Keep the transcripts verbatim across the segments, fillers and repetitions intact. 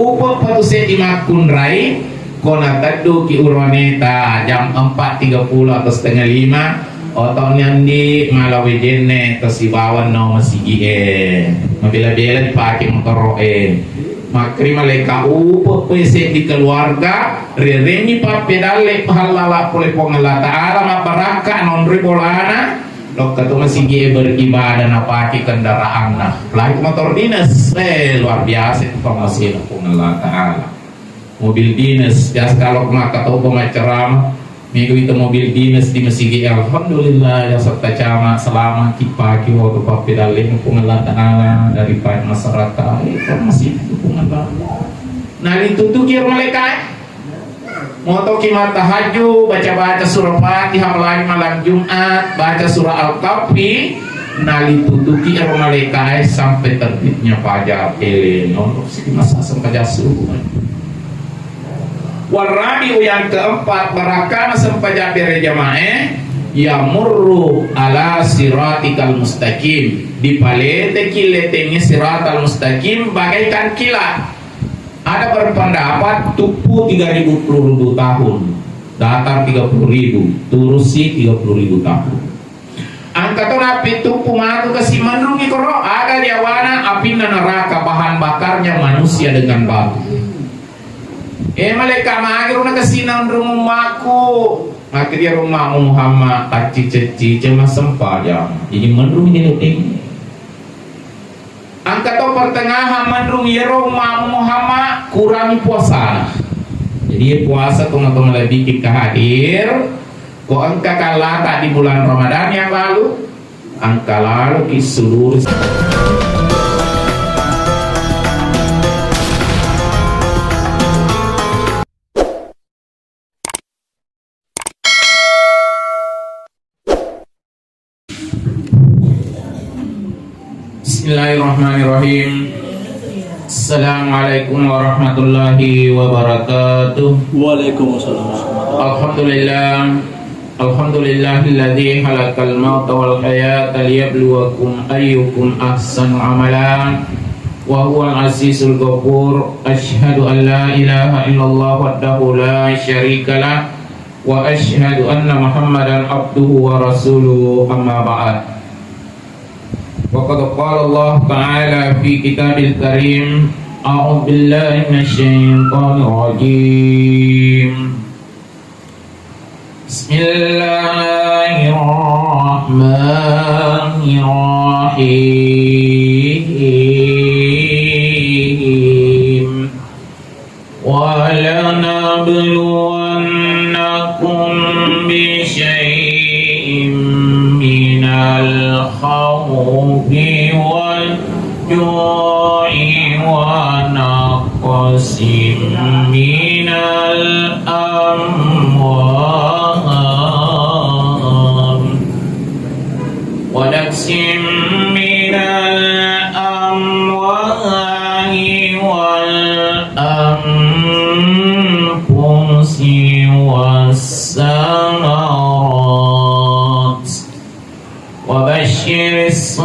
Upe'pa tu seddi makkunrai, ko natedduki uroneta jam empat tiga puluh atau setengah lima, oto'ni andi mala wejenne to sibawa no masigi'e. Mabela-bela dipake motoro'e. Makkeri malaika upe'pa seddi keluarga, riarengngi pappedalle pahallala pole Puang Allah Ta'ala, mabbarakka nonroi bolana, lokka to masigi'e beribadah napake kendaraanna. Apalagi motor dinas, eh, luar biasa itu pammasena Puang Allah Ta'ala. Mobil dinas, biasa kalau maka to pemaceramah, mega itu mobil dinas di masigi, alhamdulillah, ya serta cama, selamat, kipaki, waktu pappedalle Puang Allah Ta'ala, daripada masyarakat, eh, kan masih itu Puang Allah. Nah, ditutuki malaika, eh. Motoki mattahajju, baca-baca surah Fatihah, apalagi malam Jumat, baca surah Al-Kahfi, nalitutuki ero malaikae sampai terbitnya fajar. Eleno, siki masa sempajang subuh. Warabi'u, yang keempat, barakkana sempajang berejamae, yamurru ala siratikal mustaqim. Dipaleteki letengnge siratal mustaqim bagaikan kilat. Ada berpendapat tuppu tiga ribu puluh ribu tahun, datar tiga puluh ribu, turusi tiga puluh ribu tahun. Engka to nappi tuppu matu kasi menrungi koro, aga riawana apinna neraka, bahan bakarnya manusia dengan batu. Eh, malaika, magi ro nakasi menrung ummaku? Maka dia rumah Muhammad, tacci-cecci, cuma sempajang. Jadi menrung jadi. Engka to pertengahan menrung, iyaro ummamu Muhammad kurangi puasana. Jadi, iya puasa tongeng-tongeng lebbi ki hadir, ko engka kallata di bulan Ramadan yang lalu, engka lalo ki suluri. Bismillahirrahmanirrahim. Assalamualaikum warahmatullahi wabarakatuh. Waalaikumsalam warahmatullahi wabarakatuh. Alhamdulillah. Alhamdulillahilladzi khalaqal mauta wal hayata liyabluwakum ayyukum ahsanu amala. Wa huwal azizul ghafur. Asyhadu an la ilaha illallah wahdahu la syarikalah. Wa asyhadu anna Muhammadan abduhu wa rasuluhu, amma ba'd. Faqad qala Allah ta'ala fi kitabil karim, a'udzu billahi minasy syaithanir rajim. Bismillahirrahmanirrahim. ولنبلونكم بشيء من الخوف والجوع ونقص من الأموال ونقص من الأموال والأنفس والثمرات وبشر الصابرين.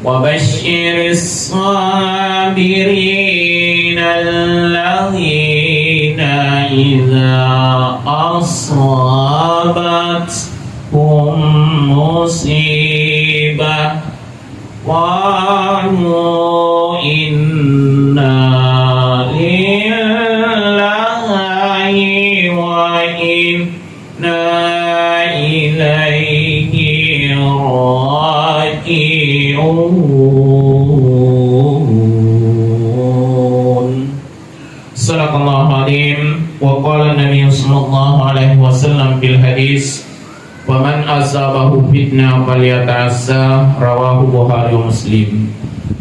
وبشر الصابرين الذين إذا أصابتهم مصيبة قالوا إنا لله وإنا إليه راجعون. صدق الله العظيم. وقال النبي صلى الله عليه وسلم في الحديث، "Faman asabahu fitnah falyata'assa," rawahu Bukhari wa Muslim.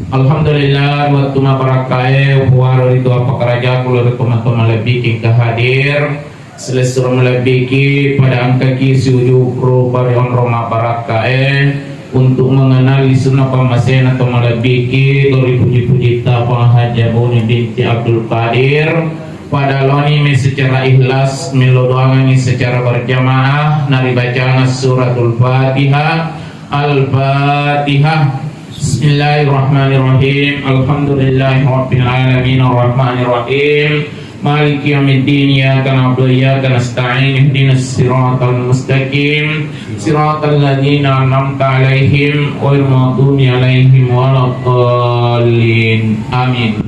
Alhamdulillah, wettu mabarakkae, puwaro ritu appakarajaku lao ri tomatoa malebbi'ki engka hadir. Silessureng malebbi'ki, pada engkaki siujung rupa ri onrong mabarakkae untuk mengenali sunnah pammasena to malebbi'ki, to ripuji-pujitta Puang Hajjah Buni binti Abdul Qadir. Pada laoni mi secara ikhlas, melo doangengngi secara berjamaah, naribacana suratul Fatihah, Al-Fatihah. Bismillahirrahmanirrahim. Alhamdulillahirabbil alamin, arrahmanirrahim, maliki yaumiddin, iyyaka na'budu wa iyyaka nasta'in, ihdinas siratal mustaqim, siratal ladzina an'amta 'alaihim, ghairil maghdubi 'alaihim waladdallin. Amin.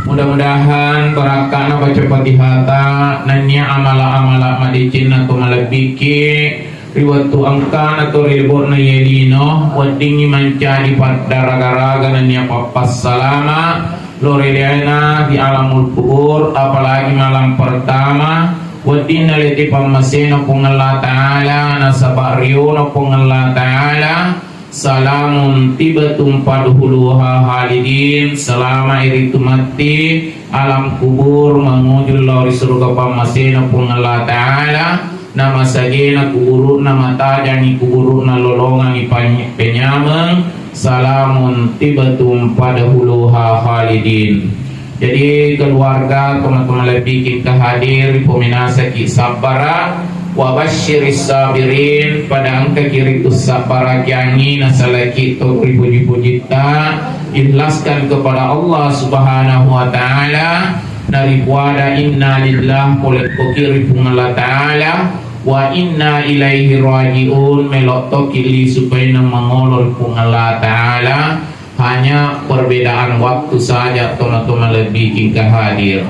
Mudah-mudahan barakka'na baca Fatihata, nennia amala-amala madecenna to malebbiki, ri wettu engkana to ri lebo'na iye lino, weddingngi mancaji paddaraga-raga nennia pappassalama, lo ri alena ri alamul kubur, apalagi malam pertama, weddinna lete pammasena Puang Allah Ta'ala, nasaba riona Puang Allah Ta'ala, salamun tibtum fadkhuluha khalidin, salama iritu matti alam kubur, mangujung lao ri suruga pammasena Puang Allah Ta'ala, namasagena kuburu'na, matajangi kuburu'na, lolongangi pany-, penyameng, salamun tibtum fadkhuluha khalidin. Jadi keluarga, teman-teman lebbi engka hadir, pominasaki sabbara, wa basyiris sabirin, pada engkaki ritu sabbarakiangi, nasalaki to ripuji-pujitta, ikhlaskan kepada Allah Subhanahu wa Ta'ala, naripuada inna lillah, polekkoki ri Puang Allah Ta'ala, wa inna ilaihi raji'un, melottoki lisu paina mangolo ri Puang Allah Ta'ala, hanya perbedaan waktu saja, teman-teman lebbi engka hadir.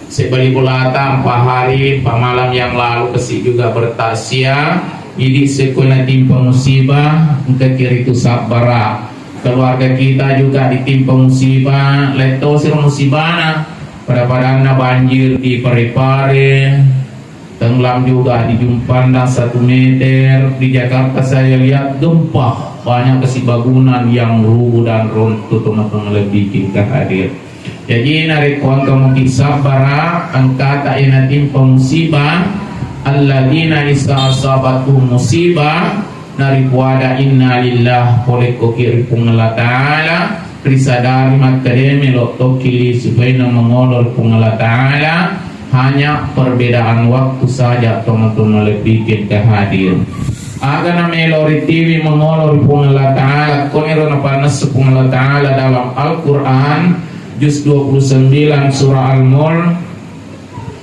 Sebali bolata empat hari, empat malam yang lalu kasi juga bertakziah. Jadi sekuna timpa musibah, engkaki ritu sabbara. Keluarga kita juga ditimpa musibah, letto siro musibana. Pada-padanna banjir di Parepare, tenggelam juga di Jumpandang satu meter, di Jakarta saya lihat gempa, banyak kasi bangunan yang rubuh dan runtuh, teman-teman lebbi engka hadir. Jaji narekko engka muki sabbara, engkata ena timpa musibah, alladzina isa asabatuhum musibah, naripuada inna lillah, polekkoki ri Puang Allah Ta'ala, risadari makkeda melottoki lisu paina mangolo ri Puang Allah Ta'ala, hanya perbedaan waktu saja, teman-teman lebbi engka hadir. Aga namelo ritiwi mangolo ri Puang Allah Ta'ala, koniro napannessa Puang Allah Ta'ala dalam Al-Quran, juz dua puluh sembilan, surah Al-Mulk.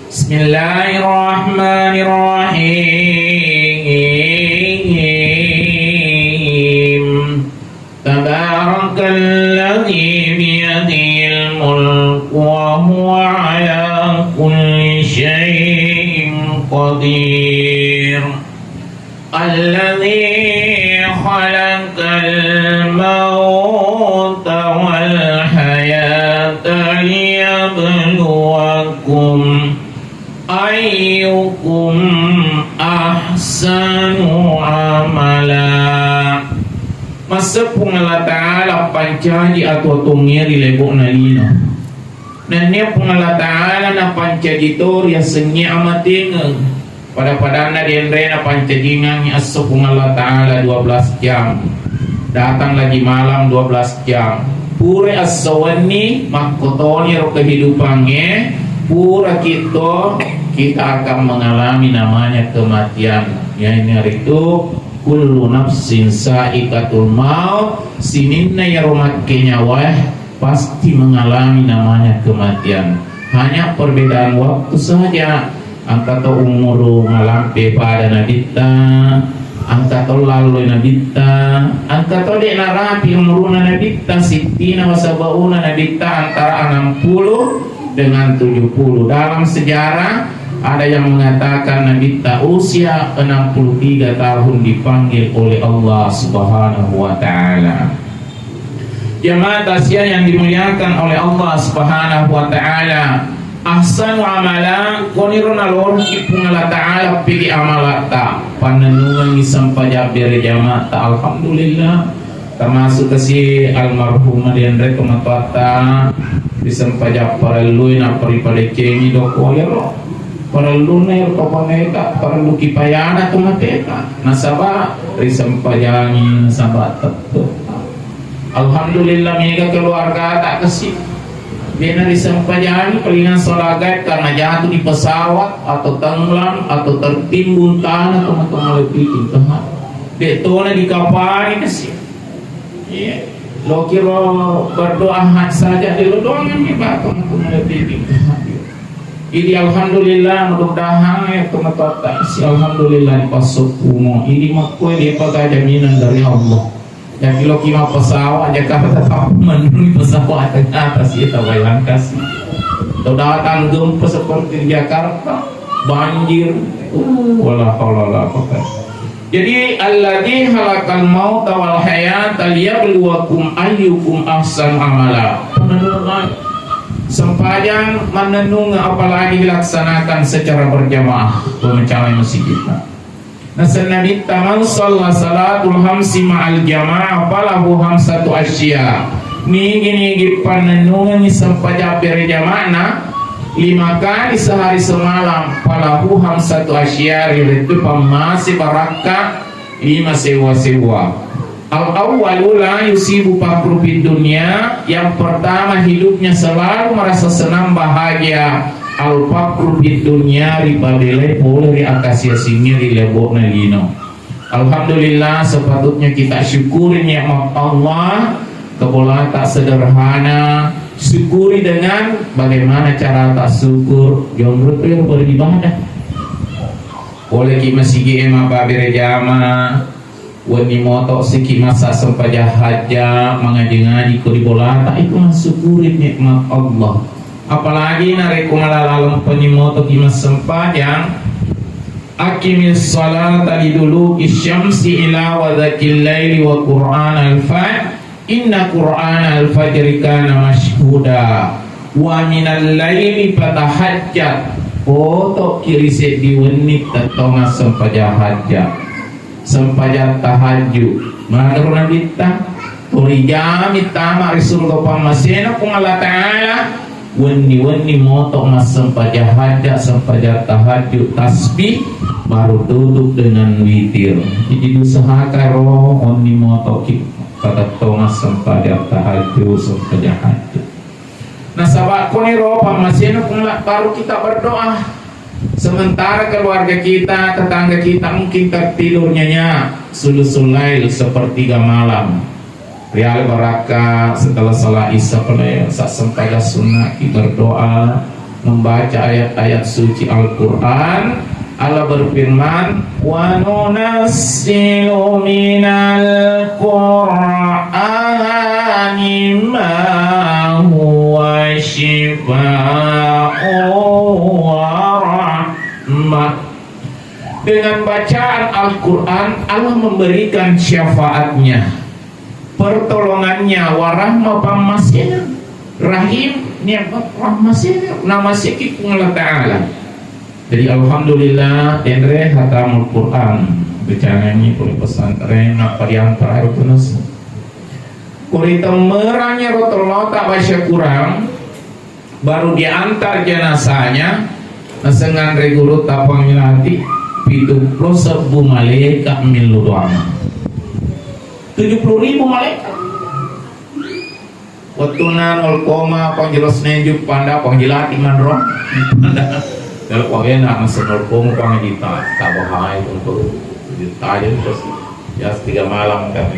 Bismillahirrahmanirrahim. Tabarakalladzi biyadihil mulku wa huwa ala kulli syai'in qadir. Alladzi khalaqal mauta wal hayata liyabluwakum ayyukum ahsanu amala. Masseppu Puang Allah Ta'ala pancaji atu-atungnge ri lebo'na lino. Nennia Puang Allah Ta'ala napancaji to riasengnge amatengeng. Pada-padanna dienrena pancajingangngi esso Puang Allah Ta'ala dua belas jam. Datang lagi malam dua belas jam. Pura esso wenni, makkotoni ro kehidupangnge, pura kitto, kita akan mengalami namanya kematian. Iyanaritu kullu nafsin sa'iqatul maut, sininna iyaro makkenyawae pasti mengalami namanya kematian. Hanya perbedaan waktu saja. Engka to umuru malampe pada nabitta, engka to lalloi nabitta, engka to de' narapi umuruna nabitta, sittina wa sabauna nabitta, antara enam puluh dengan tujuh puluh. Dalam sejarah ada yang mengatakan nabitta usia enam puluh tiga tahun dipanggil oleh Allah Subhanahu wa Ta'ala. Jamaah takziah yang dimuliakan oleh Allah Subhanahu wa Ta'ala, ahsanu amala, koniro naloroki Puang Allah Ta'ala pigi amalatta. Pannennungengngi sempajang berejamaah ta, alhamdulillah. Termasuk kasi almarhumah dianre tomatoatta, disempajang parellui nappa ripadecengi doko iyaro. Parelluna iyaro topaneta, parellu kipayana tomateta. Nasaba risempajangi, nasaba teppe. Alhamdulillah, mega keluargata kasi. Dena risempajangi, palingan sholat gaib karena jatuh di pesawat atau tenggelam atau tertimbun tanah, teman-teman, lebih itu. De' tona dikapani kasi. Iya. Lokiro berdoa hak saja, de' lo doangan ni bapa matu melebihi. Jadi alhamdulillah, mudah-mudahan ya teman-teman si alhamdulillah di pasok kumo. Ini makko dia pakai jaminan dari Allah. Jadi lo kima pesawat Jakarta tapi menurun pesawat ternyata sih tak bayangkan sih. Lo datang gempa seperti di Jakarta, banjir, uh, wala haula wala quwwata. Jadi, "Alladzi khalaqal mauta wal hayata liyabluwakum ayyukum ahsanu amala." Sempajang mannennungeng, apalagi dilaksanakan secara berjamaah, pemecahan masjid kita. Nasenna Nabitta, "Man shalla salatul khamsi ma'al jama'ah falahu khamsatu asya." Nigi-nigi pannennungengi sempajang berjama'na lima kali sehari semalam, falahu khamsatu asya, riwettu pammase barakka lima sewwa-sewwa. Al-awwalu la yusibu fakru fid dunya, yang pertama hidupnya selalu merasa senang bahagia. Al-fakru fid dunya, ripabelai pole ri akasia singi ri lebo'na lino. Alhamdulillah, sepatutnya kita syukuri nikmat Allah. Kebolata sederhana, syukuri dengan bagaimana cara tak syukur. Jombro tu yang beribadah. Boleh ki masigi ema babere jama, wenni moto siki masa sempajang hajja, mangaji-ngaji ko di bolata, itu mensyukuri nikmat Allah. Apalagi narekko malalaleng penni moto ki massempajang, "Aqimis salata liduluki syamsi ila ghasaqil laili wa Qur'anal fajr, inna Qur'anal fajri kana masyhuda, wa minal laili fatahajjad." Oto ki ri seddi wenni tettonga sempajang hajja. Sempajang tahajju. Manaro Nabitta, tuli jami tama ri surga pammasena Puang Allah Ta'ala, wenni-wenni moto massempajang hajja, sempajang tahajju, tasbih, baru tutup dengan witir. Jadi usahakan ro, wenni moto ki patettonga sempajang tahajju, sempajang hajju. Nasaba koniro pammasena Puang Allah, baru kita berdoa. Sementara keluarga kita, tetangga kita mungkin tertidur nyenyak, sulusul lail, sepertiga malam. Riale barakka setelah salat Isya pole, saat sempajang sunnah, kita berdoa, membaca ayat-ayat suci Al-Quran. Allah berfirman, "Wa nunazzilu minal Qur'ani ma huwa syifaa'u wa rahmah." Dengan bacaan Al-Quran, Allah memberikan syafaatnya, pertolongannya, warahma pammasena, rahim, nikmat pammasena, namaseki Puang Allah Ta'ala. Jadi alhamdulillah, enre hatamul Quran, becangangi pole pesantren, nappa diantar air tunus. Kuri temmerangi rotolota baca Quran, baru diantar jenazahnya, nasenganre guru tapang ilati, pitu puluh sebbu malaikat millu doang. Tujuh puluh ribu malaikat. Wettuna nol koma pangjelas nenju panda pangjilati manro. Kalau pawena masa nol koma pangajita, tak bahaya untuk juta aja terus. Ya tiga malam kan.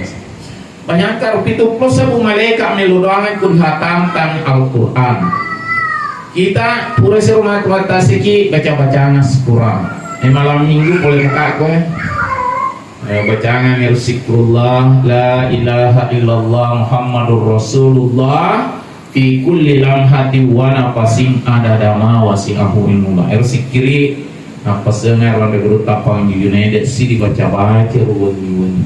Bayangkan pitu puluh sebbu malaikat melodoangan kun hatamkan Al-Quran. Kita pura seru matu atasiki baca-bacaan sekurang. Eh, malam minggu boleh buka kue. Eh, bacangan ero zikrullah, la ilaha illallah Muhammadur Rasulullah, fi kulli lamhati wa nafasin adada ma wasi'ahu ilmullah. Ero sikkiri, napasenga ero ande guru tapang jujune de si dibaca-baca ro wenni-wenni.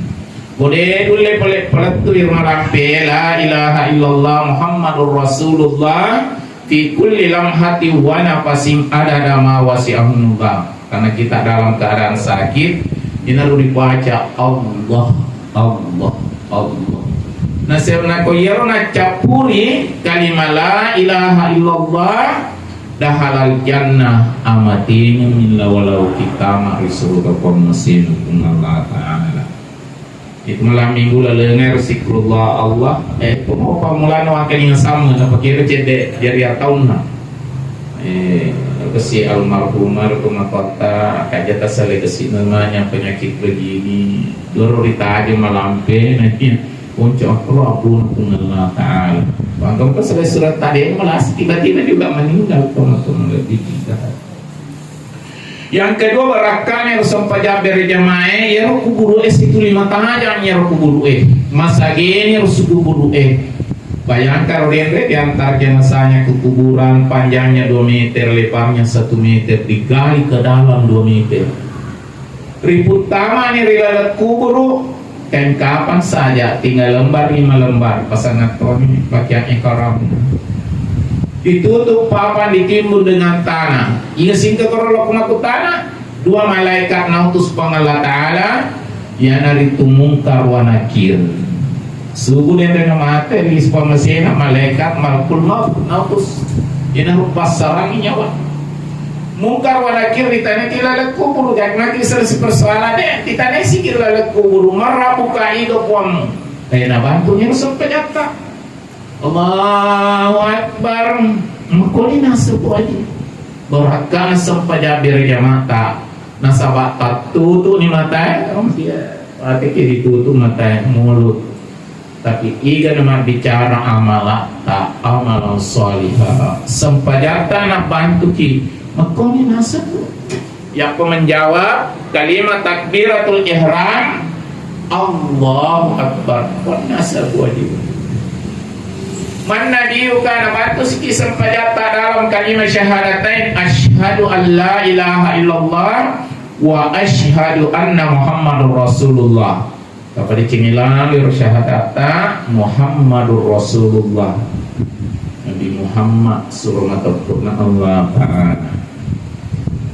Bode dulle pale palettu iro marampe, la ilaha illallah Muhammadur Rasulullah, fi kulli lamhati wa nafasin adada ma wasi'ahullah. Karena kita dalam keadaan sakit, ini harus dibaca Allah, Allah, Allah. Nah, sebenarnya kau iyaro nacappuri kalimat la ilaha illallah, dahalal jannah, amatini min lawalau kita ma'ri surga pammasinu Allah Ta'ala. Itu malam minggu lalenga zikrullah Allah. Eh, itu mau pammulana wangkalinga sama, napa kira cedde jari ataunna. Eh, Kesi almarhumah ro tomatoatta, akkaja tasale kesi namanya penyakit begini. Loro ritaje malampe, naiya ponco akkoro abbuna Puang Allah Ta'ala. Pantong ko selesai surat tadi, malas tiba-tiba juga meninggal, teman-teman, lebih kita. Yang kedua, barakkana ero sempajang berjamaah, ero kuburu e situ lima tajang, ero kuburu e. Masageni ero kuburu e. Bayangkan, ro denre diantar jenazahnya ke kuburan, panjangnya dua meter, lebarnya satu meter, digali ke dalam dua meter. Riputtamani ri laleng kuburu, kain kapan saja, tiga lembar, lima lembar, pasangan toni pakaian ihram. Ditutup papan, ditimbun dengan tanah. Iya singke koro lo kuna kutana, dua malaikat nautus Puang Allah Ta'ala, iyanaritu Mungkar wa Nakir. Subu denre namate ri sipamasena malaikat malakul maut, nautus. Ina rupa sarangi nyawa. Mungkar wa Nakir ditanya ki laleng kuburu, jak nanti selesai persoalan de, ditanya siki laleng kuburu, "Man rabbuka, iga puammu?" Eh, nabantu niro sempajatta. Allahu Akbar. Mukuni nasuk wajib. Barakkana sempajang berjamaah. Nasaba tattutu ni matae, oh, iya. Pati ki ditutu matae mulut. Tapi iga na mabbicara amalatta, amalan salihah, sempajatta nabantuki, makkoni nasabbu. Yakko menjawab kalimat takbiratul ihram, Allahu Akbar, koni nasabbu wajib. Man nabiyuka, nabantusiki sempajatta dalam kalimat syahadatain, asyhadu an la ilaha illallah wa asyhadu anna Muhammadur Rasulullah. Tapadecengi lalo ro syahadatta Muhammadur Rasulullah. Nabi Muhammad suro mateppu'na Allah Ta'ala.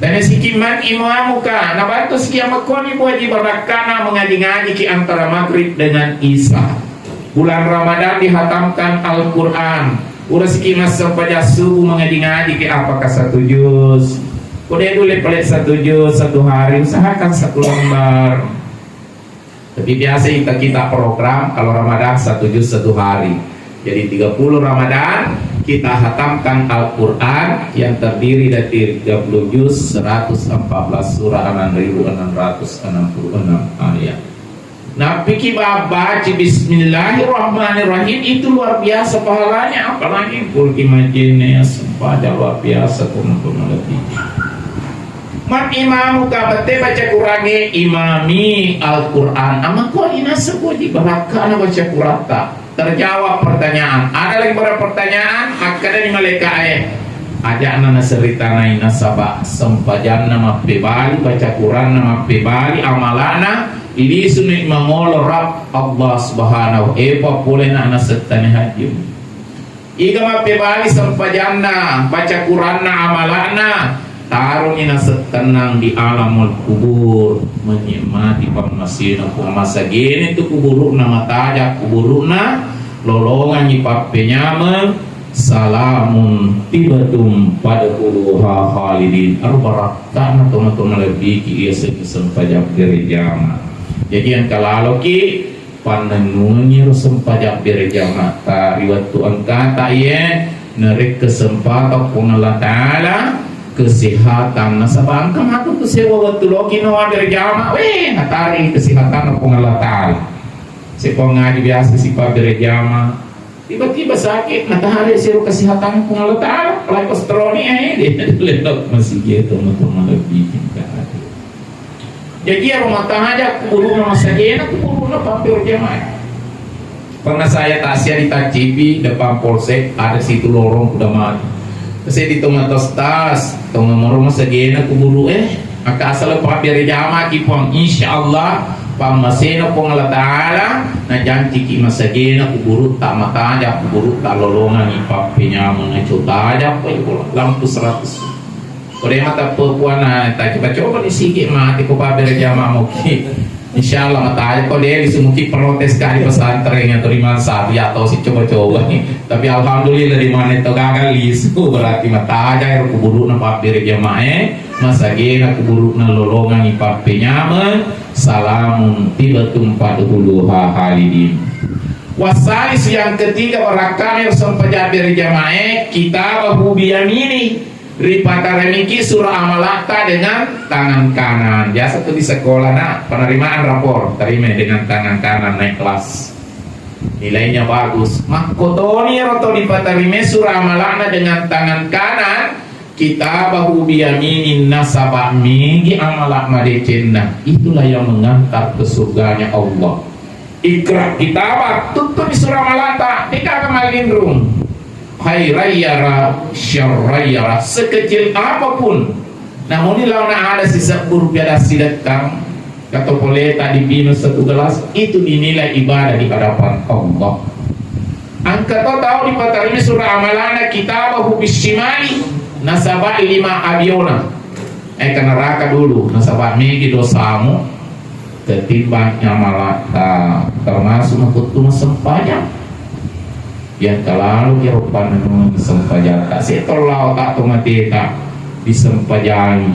Tanya siki man imamuka, nabantu siki makkoni puaji barakkana mengaji-ngaji ki antara maghrib dengan isya. Bulan Ramadan dihatamkan Al-Quran. Ura siki massempajang subuh mengaji-ngaji ki apakah satu juz. Kode dulu pale satu juz satu hari, usahakan satu lembar. Tapi biasa kita, kita program kalau Ramadan satu juz satu hari. Jadi tiga puluh Ramadan kita hatamkan Al-Quran yang terdiri dari tiga puluh juz, seratus empat belas surah, enam ribu enam ratus enam puluh enam ayat. Nappiki babbaci Bismillahirrahmanirrahim itu luar biasa pahalanya, apalagi kulki majene ya sempaja luar biasa, teman-teman, lebih. Man imamuka, bette baca Qurangnge, imami Al-Quran. Amakkoni naseng puaji barakkana baca Quratta. Terjawab pertanyaan. Ada lagi pada pertanyaan? Makkadani malaika'e, aja'na naseritanai nasaba sempajanna mappebali, baca Quranna mappebali, amala'na ilisuni mangolo Rabb Allah Subhanahu, epa polena nasettani hajju. Iga mappebali sempajanna, baca Quranna, amala'na, taroni naseng tennang di alamul kubur, menikmati pammasena Puang. Masagena tu kuburu'na, mataja kuburu'na, lolongangi pappenyameng, salamun tibatum fadkhuluha khalidin. Aro barakkana toma-toma lebbiki iya se-, sempajang berjamaah. Jadi engka laloki pannennungengiro sempajang berjamaahta ri wettu engkata iye narekko sempatang Puang Allah Ta'ala kesehatan. Nasaba engka matu tu sewa wettu loki nawa berjamaah, weh, natari kesehatanna Puang Allah Ta'ala. Sepa ngaji biasa sipa berjamaah, tiba-tiba sakit, natari sero kesehatan Puang Allah Ta'ala, apalagi kolesterol ni, eh, dia lelok masih gitu, teman-teman, lebih tingkat. Jadi, iya rumah tangga aja kuburu'na masagena, kuburu'na pappero jamaah. Pernah saya tasia di Tacipi, depan polsek, ada situ lorong kuda mati. Saya di tengah tas-tas, tengah moro masagena kuburu, eh, maka asal pappero jamaah ki Puang, insya Allah, pammasena Puang Allah Ta'ala, najanciki masagena kuburu'ta, mataja kuburu'ta, lolongangi pappenyameng, nacotaja, apa itu, lampu seratus. Ko de' mateppe' puanna, ta coba-coba ni sigi mati ko pabbere jama moki. Insyaallah mataja ko de' lisumuki protes ka di pesantren atau di mana sapi atau si coba-coba ni. Tapi alhamdulillah di mana to gagal lisu berarti mataja ero kuburu'na pabbere jamae, masagena kuburu'na lolongangi pappenyameng, salamun tibatum fadkhuluha khalidin. Wassalis yang ketiga barakkana ero sempajang bere jamae, kitabahu biyamini. Ripatarimiki surah amala'ta dengan tangan kanan. Biasa tu di sekolah, nak, penerimaan rapor, terima dengan tangan kanan, naik kelas. Nilainya bagus. Makkotoni ero to dipatarima surah amala'na dengan tangan kanan, kitabahu biyaminin, nasaba megi amala madecenna. Itulah yang mengantar ke surganya Allah. Ikra kitabak, tuttuni surah amala'ta, de'gaga mallinrung. Khairayyara, syarrayyara, sekecil apapun. Namun laona ada sisebbu rupiah dassi dekkang, atau poleta dipinung satu gelas, itu dinilai ibadah di hadapan Allah. Engka to tau dipatarima surah amalana kitabahu bisyimali, nasaba lima abiona. Eh, ke neraka dulu, nasaba megi dosamu ketimbang amalata, termasuk makuttu massempajang. Yang terlalu kiro panenung sempajang, tak setol lao tak tomateta disempajangi.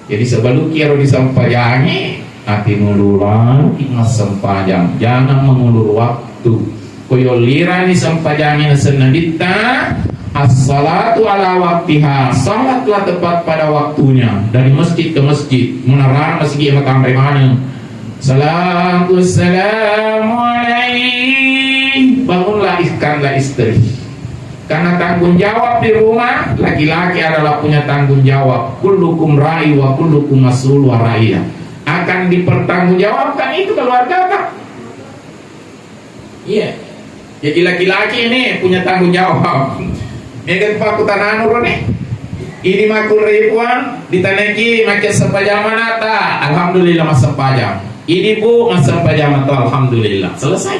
Jadi sebelum kiro disempajangi, ati nulu lalu ki massempajang. Jangan mengulur waktu. Koyo lirani sempajangi nasenna Nabitta, as-salatu ala waktiha, salatlah tepat pada waktunya, dari masjid ke masjid, menarang masjid matamre maneng. Salatu salamu alaih, bangunlah, ihkanlah istri. Karena tanggung jawab di rumah, laki-laki adalah punya tanggung jawab. Kullukum ra'i wa kullukum mas'ul wa ra'iyah. Akan dipertanggungjawabkan itu keluarga, Pak. Iya. Jadi laki-laki ini punya tanggung jawab. Mega pakutananu ro nih. Ini makkunrai puang, ditaneki makke sempajang manata. Alhamdulillah massempajang. Ini bu massempajang matu, alhamdulillah. Selesai.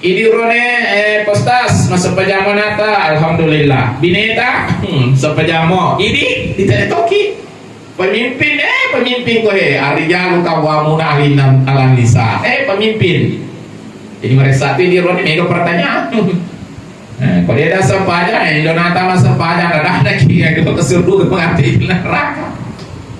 Ini rone eh, postas massempajang manata, alhamdulillah. Bineta hmm, sempajang mo. Ini ditanetoki. Pemimpin, eh, pemimpin ko, eh, ar-rijalu qawwamuna 'alan nisa. Eh, pemimpin. Jadi mereka satu di rone mega pertanyaan. Eh, ko dia ada sempajang, eh, Indonesia mah sempajang, ada ada kira itu kesuruh mengati neraka.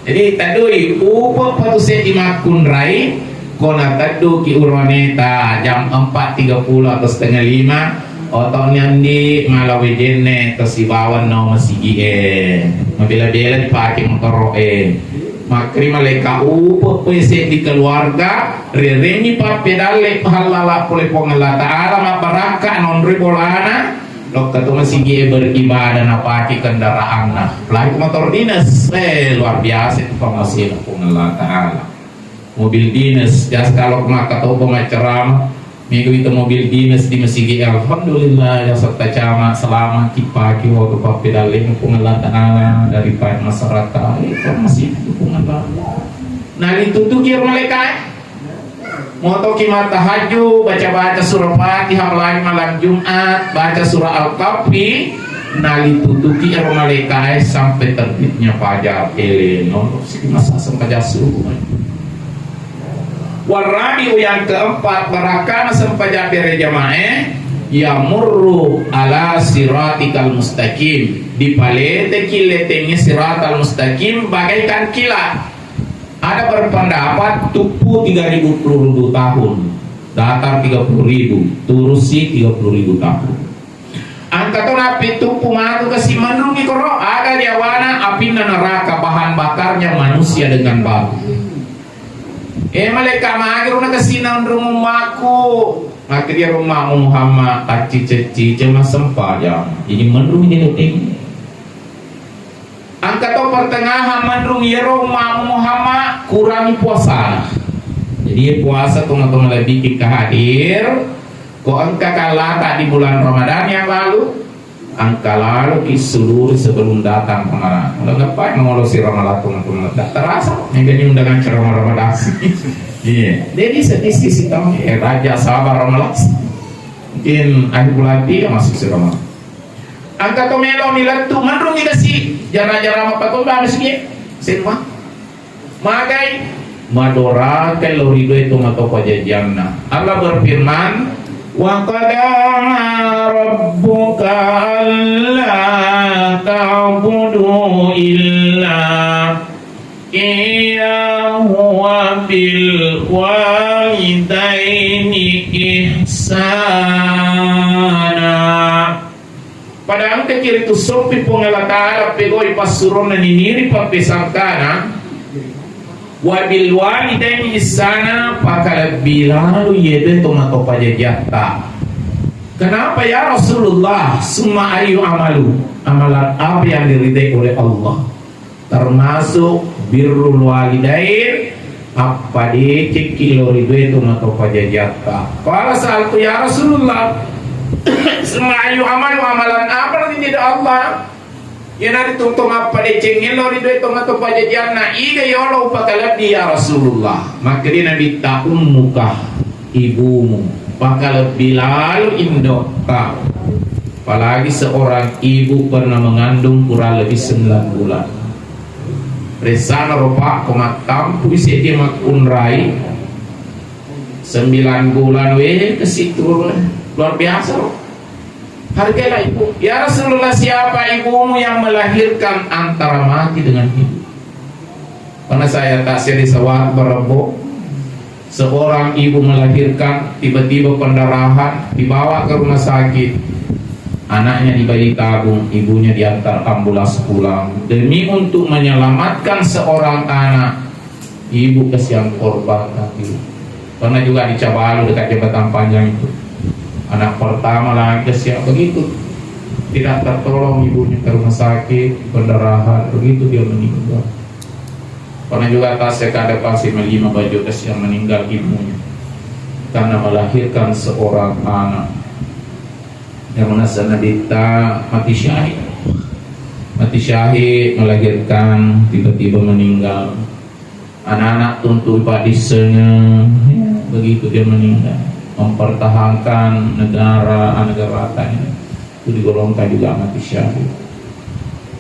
Jadi tadui upo patu seddi makkunrai, ko natedduki uroneta jam empat tiga puluh atau setengah lima, oto nyandi mala wejenne to sibawa no masigi e. Mabela-bela dipake motoro e. Makkeri maleka upo pese di keluarga, rerengi pappedalle pahallala pole Puang Allah Ta'ala, mabbarakka nonroi bolana, lokka to masigi e beribadah napake kendaraanna. Apalagi motor dinas, eh, luar biasa itu pengasihna Puang Allah Ta'ala. Mobil dinas, biasa kalau maka topo maccarama, mega wita mobil dinas di masigi, alhamdulillah, ya serta cama, selamat, kipaki, waktu pappedalle Puang Allah Ta'ala, daripada masyarakat, eh, kan masih Puang Allah. Nah, ditutuki malaikat. Motoki mattahajju, baca-baca surah Fatihah, apalagi malam Jumat, baca surah Al-Kahfi, nalitutuki ero malaikae sampai terbitnya fajar. Eleno, siki masa sempajang subuh. Warabiu, yang keempat, barakana sempajang berejamae, yamurru ala siratikal mustaqim, dipaleteki letengnge siratal mustaqim bagaikan kilat. Ada berpendapat tuppu tiga ribu puluh ribu tahun, datar tiga puluh ribu, turusi tiga puluh ribu tahun. Angka to nappi tuppu matu kasi menrungi koro, aga riawana apinna neraka, bahan bakarnya manusia dengan batu. Eh, malaikat, magi runa kasi nanrung ummaku. Maka dia rumah Muhammad, tacci-cecci, cuma sempajang. Jadi menrungi dia. Engka to pertengahan menrung, iyaro ummamu Muhammad kurangi puasana. Jadi, iya puasa tongeng-tongeng lebbi ki ka hadir, ko engka kallata di bulan Ramadan yang lalu, engka lalo ki suluri sebelum datang Ramadan. Engka ngepai mengolosi Ramadan tongeng-tongeng, tak terasa. Mega ni undangan ceramah Ramadan. Iya. Jadi, sedih sih, sih, tahu. Eh, raja sabar Ramadan. Mungkin akhir bulan tiga masuk si Ramadan. Engka to melo ni lettu, menrung ni kasi, jara-jara mappatomba masigie. Semua. Magai, madorakai lo ridoi to mato pajajianna. Allah berfirman, "Wa qada rabbuka alla ta'budu illa iyyahu wa bil walidaini ihsana." Pada engka kiri tu sompi Puang Allah Ta'ala pegoi passuronna niniri pappesangkana, wabil walidaini ihsana, pakalebbi lalu iye de tomatoa pajajiatta. Kenapa ya Rasulullah? Summa ayu amalu, amalan apa yang diridai oleh Allah? Termasuk birrul walidain, appadecekki lao ri dua tomatoa pajajiatta. Qala sa'altu, "Ya Rasulullah, summa ayu amalu, amalan apa nanti tidak Allah?" Iyanaritu to mappadecengnge lao ri dua tomatoa pajajianna, iga yolo upakalebbi ya Rasulullah? Makkeda Nabitta, "Ummuka, ibumu, pakalebbi lalu indo'ta." Apalagi seorang ibu pernah mengandung kurang lebih sembilan bulan. Resana ro Pak, ko mattampu isi dia makkunrai sembilan bulan, weh, ke situ, luar biasa, loh. Hargailah ibu. Ya Rasulullah, siapa ibumu yang melahirkan antara mati dengan hidup? Karena saya tak seri sawat berembo. Seorang ibu melahirkan, tiba-tiba pendarahan, dibawa ke rumah sakit. Anaknya di bayi tabung, ibunya diantar ambulans pulang. Demi untuk menyelamatkan seorang anak, ibu kasihan korban tadi. Pernah juga di Cabalu dekat jembatan panjang itu. Anak pertama lagi kasihan begitu. Tidak tertolong ibunya ke rumah sakit, pendarahan, begitu dia meninggal. Pernah juga tase kada pasi melima baju kasihan meninggal ibunya karena melahirkan seorang anak. Yang menasa Nabitta mati syahid. Mati syahid melahirkan tiba-tiba meninggal. Anak-anak tuntu padissengnge, ya, begitu dia meninggal. Mempertahankan negara, negara ini. Itu digolongkan juga mati syahid.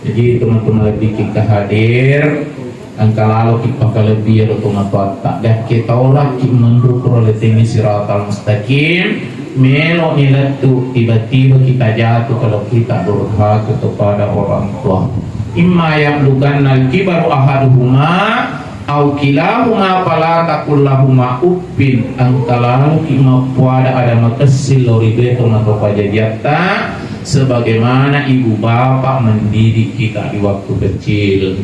Jadi, teman-teman lebih kita hadir, engka lalo ki pakalebbi ero tomatoatta. Dakke tauraki menru pura letengi siratal mustaqim, melo ni lettu, tiba-tiba kita jatuh kalau kita durhaka kepada orang tua. Imma yablughanna al-kibaru ahaduhuma au kilahuma fala taqul lahuma uffin, engka laloki mappuada ada makessing lao ri dua tomatoa pajajiatta, sebagaimana ibu bapak mendidik kita di waktu kecil.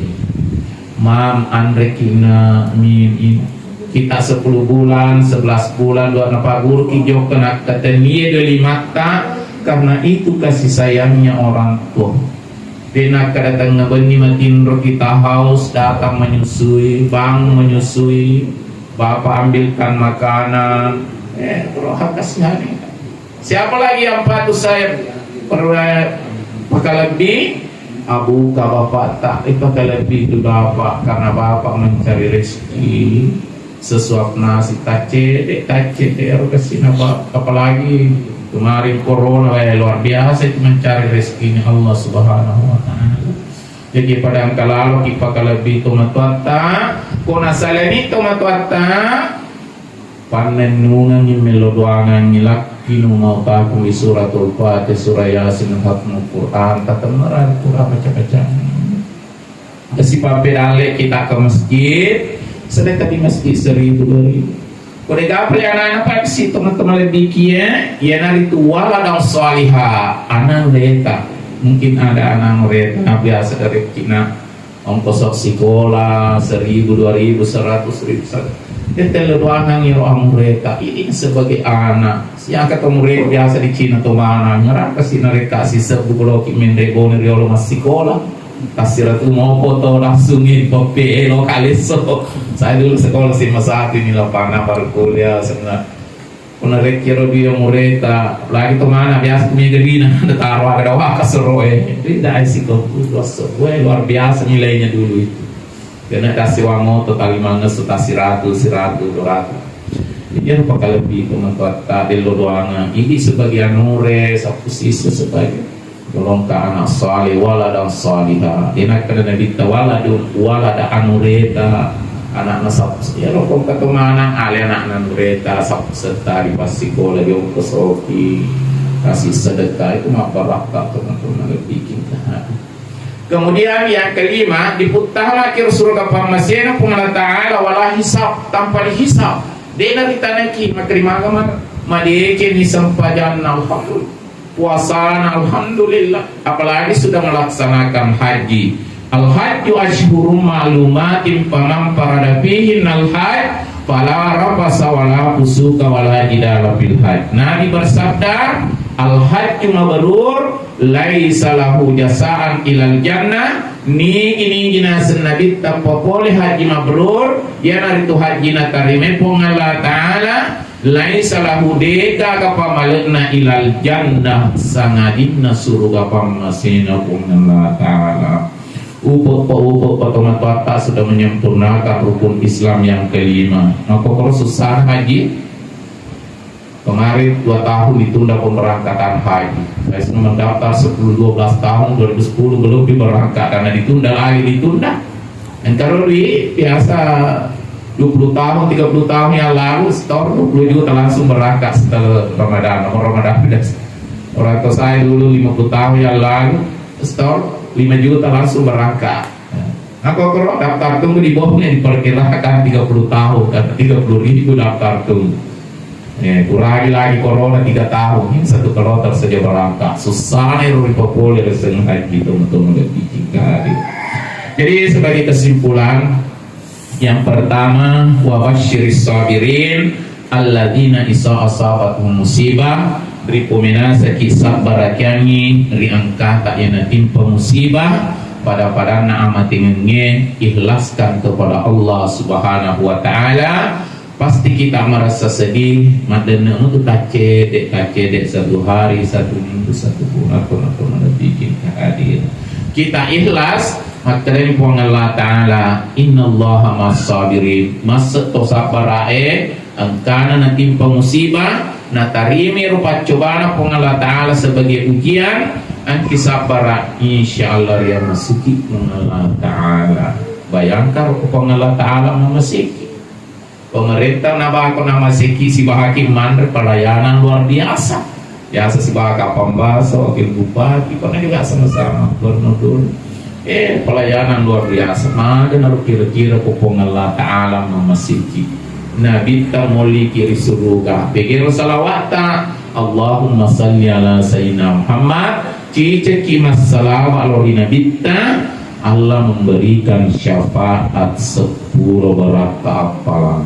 Mam, anreki na, min, in. Kita sepuluh bulan, sebelas bulan, dua napaguruki jokka nakkatennie dua limatta, karena itu kasih sayangnya orang tua. De nakkada tengnga benni matinro kita haus, datang menyusui, bangun menyusui, bapak ambilkan makanan. Eh, roha kasihani. Siapa lagi yang patut saya per-, pakalebbi? Abuka, bapak tak, eh, pakalebbi itu bapak, karena bapak mencari rezeki. Sesuap nasi, taccede, taccede, ero kesina, Pak. Apalagi kemarin corona, eh, luar biasa itu mencari rezekinya Allah Subhanahu wa Ta'ala. Jadi, pada engka lalo ki pakalebbi tomatoatta, ko nasalani tomatoatta, pannennungangi, mello doangangi, lakkinu mautaku di suratul Fatihah, surah Yasin, khatmul Quran, tatemmerang Quran, baca-bacaan. Sipapedalle kita ke masjid, sedekah di masjid seribu, dua ribu. Ko de gaga pale anak-anak, pasti teman-teman lebih kia, iyanaritu waladan shaliha, anak reta. Mungkin ada anak reta biasa dari kina ongkos sekolah seribu, dua ribu, seratus ribu, satu. Dia tele doangan iro amureta. Ini sebagai anak. Siapa ketemu reta biasa di Cina tuh mana? Nyerang ke sini reta si sebu kalau ki mendek bone riolo masih sekolah. Tasiratu mopo to langsung i poppe elo kalesso. Saya dulu sekolah S M A satu ini, lapana baru kuliah sebenarnya. Punna rekkiro dui mureta, lagi to mana biasa tu mega duina, ada taro aga dawa kasero e. Jadi dai siko, luar biasa nilainya dulu itu. Kena kasih uang moto tali mangesu, tas siratu, siratu, dua ratu. Jadi apa kalebbi itu mentuatta dello doangan. Ini sebagai anure, sapu sisa sebagai Golongka anak saleh, waladan saliha. Denakkeda Nabitta, waladun, walada anureta, anakna sap-, ya, rokong katomanang, ale anakna anureta, sap-, serta di passikola, diongkosoki, kasih sedekah, itu mabbarakka, teman-teman, lebih kita. Kemudian yang kelima, diputtama ki surga pammasena Puang Allah Ta'ala, wala hisab, tanpa dihisab. Dena ditanaki, makkeda magi ma-, madekeni sempajanna, alhamdulillah. Puasana, alhamdulillah, apalagi sudah melaksanakan haji. Al-hajju ashhurum ma'lumatin faman farada fihin al-hajj fala rafasa wala fusuka wala jidala fil hajj. Nabi bersabda, "Al-hajju mabrur laisa lahu jasaan ilal jannah." Nigi-nigi naseng Nabitta papole haji mabrur, iyanaritu haji natarima Puang Allah Ta'ala, laisa lahu, degaga pamale'na ilal jannah, sangadinna suruga pammasena Puang Allah Ta'ala. Upe'pa, upe'pa tomatoatta sudah menyempurnakan rukun Islam yang kelima. Makkokoro susah haji. Kemarin dua tahun ditunda pemberangkatan haji. Saya sudah mendaftar sepuluh dua belas tahun, dua ribu sepuluh belum diberangkat karena ditunda lagi, ditunda. Engka ro dui biasa dua puluh tahun, tiga puluh tahun yang lalu setor dua puluh juta langsung berangkat setelah Ramadan. Nomor Ramadan biasa. Orang tua saya dulu lima puluh tahun yang lalu setor lima juta langsung berangkat. Nah, aku kalau daftar tunggu di bawahnya diperkirakan tiga puluh tahun, kata tiga puluh ribu daftar tunggu. Eh, kurangi lagi corona tiga tahun, ini satu kloter saja berangkat. Susah nih, ruri popole reseng haji, teman-teman, lebih tinggal. Jadi, sebagai kesimpulan, yang pertama, wa basyiris sabirin alladzina isa asabatuhum musibah, ripomenasaki sabbarakiangi ri engkata iya natimpa musibah, pada-padanna amatengengnge, ikhlaskan kepada Allah Subhanahu wa Ta'ala. Pasti kita merasa sedih, maddenne mutu taccede, taccede satu hari, satu minggu, satu bulan, pernah pernah bikin hadir. Kita ikhlas, makkedani Puang Allah Ta'ala, "Innallaha ma'as sabirin." Masse to sabbarae, engkana natimpa musibah, natarimi ro paccobana Puang Allah Ta'ala sebagai ujian, engki sabbara, insya Allah ria masiki Puang Allah Ta'ala. Bayangkan ro Puang Allah Ta'ala mamasiki. Pemerintah nabako namaseki sibahaki manre pelayanan luar biasa. Biasa sibahaka pambaso, wakil bupati, pernah juga sama-sama gubernur dulu. Eh, pelayanan luar biasa. Mada naru kira-kira ko Puang Allah Ta'ala mamaseki. Nabitta moliki ri suruga. Pegero salawatta. Allahumma salli ala Sayyidina Muhammad. Ciceki massalawa lao ri Nabitta. Allah memberikan syafaat seppulo barakka appalang.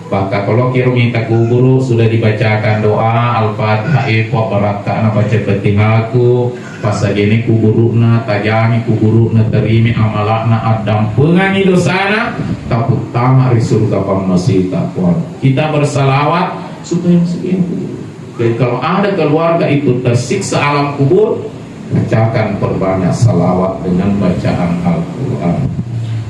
Bahkan kalau kiro mita kuburu sudah dibacakan doa Al-Fatihah, eh, Puang, barakkana baca Fatihaku, pasagene kuburu'na, tajangi kuburu'na, terimi amalakna, addampengangi dosana, taputtama ri surga pammasita, Puang. Kita bersalawat supaya masuk kuburu. Jadi kalau ada keluarga itu tersiksa alam kubur, bacakan, perbanyak salawat dengan bacaan Al-Quran.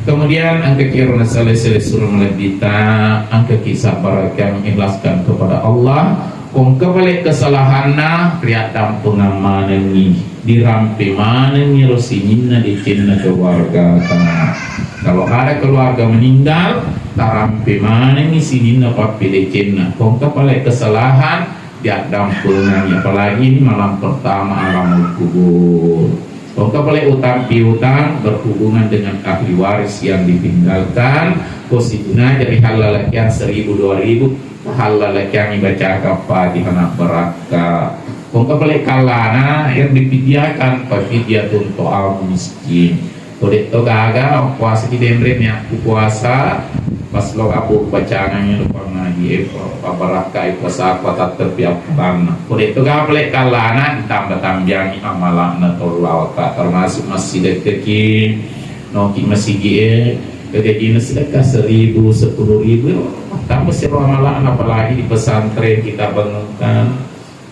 Kemudian engka kiro nasale-sale surah malebbita, engka ki sabbarakiang ikhlaskan kepada Allah. Kongka pale kesalahanna riaddampengang manengi, dirampe manengi ro sininna decenna keluarga tana. Kalau ada keluarga meninggal, tarampe manengi sininna pappedecenna. Kongka pale kesalahan, diaddampengangi, apalagi ini malam pertama alamul kubur. Kongka pale utang piutang berhubungan dengan ahli waris yang ditinggalkan, ko situnai jadi hallalakian seribu dua ribu, hallalakian ibacakan Fatihah na barakka. Kongka pale kallana yang dipidiakan, fafidyatun ta'amu miskin. Ko de' to gaga puasa ki denre, niakku puasa pas lo abu bacangangi lo pangaji e, pabarakkai puasa, apa tatteppi appalanna. Ko de' to gaga pale kallana, ditambah-tambiangi amalakna tollawakka, termasuk massidekkeki, noki masigi e, kegajina sedekah seribu, sepuluh ribu, tambah siro amalakna, apalagi di pesantren kita bangunkan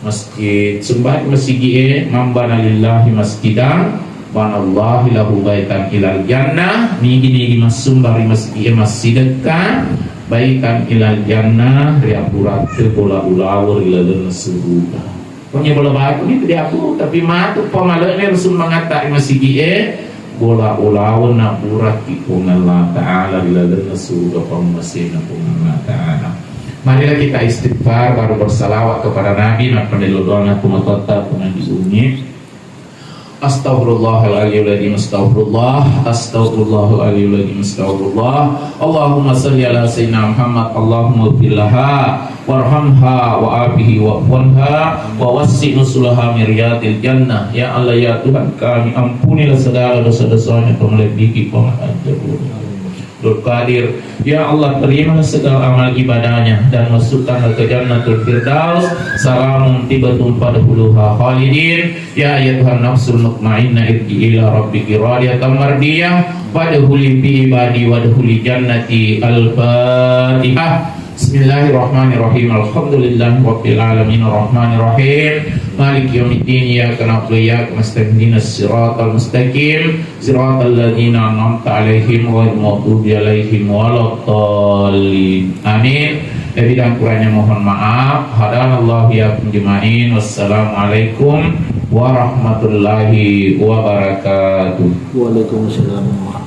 masjid, sumbari masigi e, man bana lillahi masjidan, banallahi lahu baitan ilal jannah, nigi-nigi massumbari masigi e, massidekka, baitan ilal jannah, riabburakke bola ulawe ri lalenna suruga. Pokoknya bola batu itu diabburu, tapi matu pamale'na ri sumbangatta ri masigi e, bola ulawe nabburakki Puang Allah Ta'ala ri lalenna suruga pammasena Puang Allah Ta'ala. Marilah kita istighfar, baru bersalawat kepada Nabi, nappa nello doana ku matotta, ku Nabi Umi. Astaghfirullahaladzim, astaghfirullah, astaghfirullahaladzim, astaghfirullah. Allahumma salli ala sayyidina Muhammad, Allahumma ighfir laha warhamha wa afihi wa'fu anha wa wassi nusulaha min riyadil jannah. Ya Allah, ya Tuhan kami, ampunilah segala dosa-dosanya, pemelebihi pengetahuan. Abdul Qadir. Ya Allah, terimalah segala amal ibadahnya dan masukkanlah ke Jannatul Firdaus. Salamun tibatun fadkhuluha khalidin. Ya ayyatuhan nafsul mutmainnah, irji ila rabbiki radiyatan mardiyah. Fadkhuli fi ibadi wadkhuli jannati. Al-Fatihah. Bismillahirrahmanirrahim. Alhamdulillahi rabbil alamin. Arrahmanirrahim. Maliki yaumiddin. Iyyaka na'budu wa iyyaka nasta'in. Ihdinas siratal mustaqim. Siratal ladzina an'amta 'alaihim ghairil maghdubi 'alaihim waladdallin. Amin. Lebih dan kurangnya mohon maaf. Hadanallahu iyyakum juma'in. Wassalamualaikum warahmatullahi wabarakatuh. Waalaikumsalam warahmatullahi